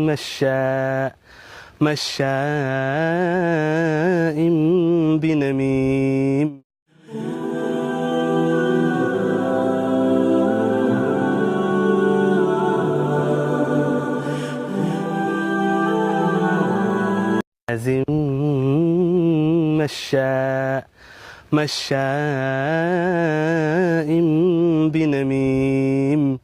مشاء مشاء بنميم. مشاء مشاء بنميم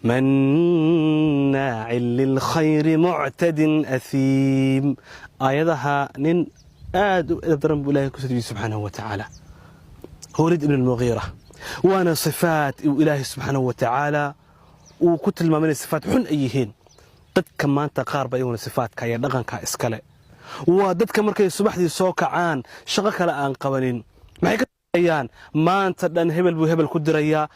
مناع للخير معتد أثيم. Aayadaha nin aad u edeb daran buu Ilahay ku soo dejiyey subxaanahu wa tacaala, Waliid ibn Almugiira, waana sifaat uu Ilaahay subxaanahu wa tacaala uu ku tilmaamay inay sifaat xun ay yihiin. Dadka maanta qaar ba iyaguna sifaadka iyo dhaqanka iskale. Waa dadka markay subaxdii soo kacaan shaqo kale aan qabanin. Maxay ka ayaan maanta dhan? Hebel buu hebel ku dirayaa,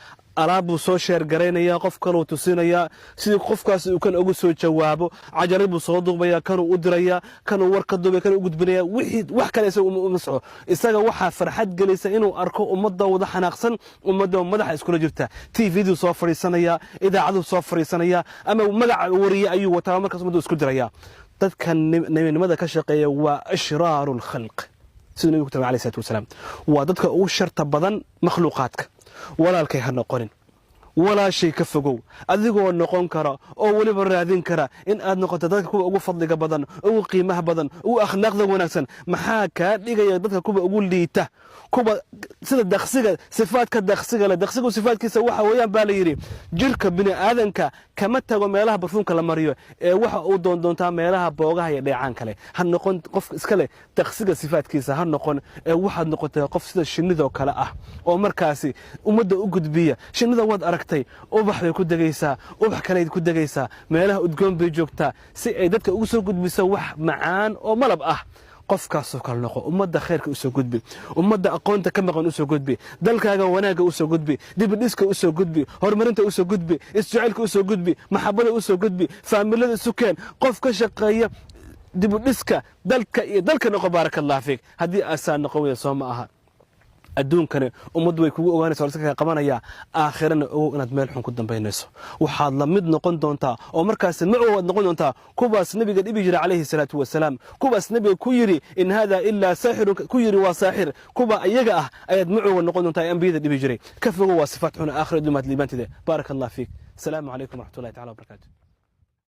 alaab buu soo share garaynayaa, qof kaluu tusinayaa sidii qofkaas uu kan ugu soo jawaabo. Cajalad buu soo duubaya, kanuu u dirayaa, kanuu war ka duubaya, kanuu u gudbinaya. Wixii wax kale isaga uma soco. Isaga waxaa farxad gelaysa inuu arko ummadda wada xanaaqsan, ummadda madaxa iskula jirta. TV-duu soo fadhiisanayaa, idaacaduu soo fadhiisanayaa, ama magaca wariye ayuu wataa, markaas ummaddu isku dirayaa. Dadka nabinimada ka shaqeeya waa ashraaru lkhalq, siduu nabigu ku tilmaamay alayhi salaatu wasalaam. Waa dadka ugu sharta badan makhluuqaadka. Walaalkay, ha noqonin. Walaashay, ka fogow. Adigoo noqon kara oo weliba raadin kara in aad noqoto dadka kuwa ugu fadliga badan, ugu qiimaha badan, ugu akhlaaqda wanaagsan, maxaa kaa dhigaya dadka kuwa ugu liita, kuwa sida daqsiga, sifaadka daqsiga leh? Daqsigu sifaadkiisa waxa weeyaan, baa la yidhi, jirka bini aadanka kama tago meelaha barfuunka la mariyo, ee waxa uu doondoontaa meelaha boogaha iyo dheecaan kale. Ha noqon qof iska leh daqsiga sifaadkiisa, ha noqon, ee waxaad noqotay qof sida shinnidoo kale ah oo markaasi ummadda u gudbiya. Shinnida waad aragtay, ubax bay ku degaysaa, ubax kaley ku degaysaa, meelaha udgoon bay joogtaa si ay dadka ugu soo gudbiso wax macaan oo malab ah. Qofkaasoo kale noqo. Ummadda khayrka usoo gudbi, ummadda aqoonta ka maqan usoo gudbi, dalkaaga wanaagga usoo gudbi, dibidhiska usoo gudbi, horumarinta usoo gudbi, isjacaylka usoo gudbi, maxabada usoo gudbi, faamilada isu keen. Qof ka shaqeeya dibudhiska dalka iyo dalka noqo. Baaraka Allah fiik. Haddii aasaa noqon weyda, soo ma aha adduunkani ummaddu way kugu ogaanaysa, waa iska qabanaya. Aakhirana ogow inaad meel xun ku dambaynayso. Waxaad la mid noqon doontaa oo markaasi macow aad noqon doontaa kuwaas nabiga dhibi jira calayhi salaatu wasalaam, kuwaas nabiga ku yidhi "In hada ilaa saaxirun", ku yidhi "waa saaxir". Kuwa iyaga ah ayaad macowga noqon doontaa ee ambiyada dhibi jiray. Ka fogow, waa sifaat xun. Aakhira dumaad liibaantide. Baaraka Allah fiik. Asalaamu calaykum waraxmatullahi tacala wabarakaatu.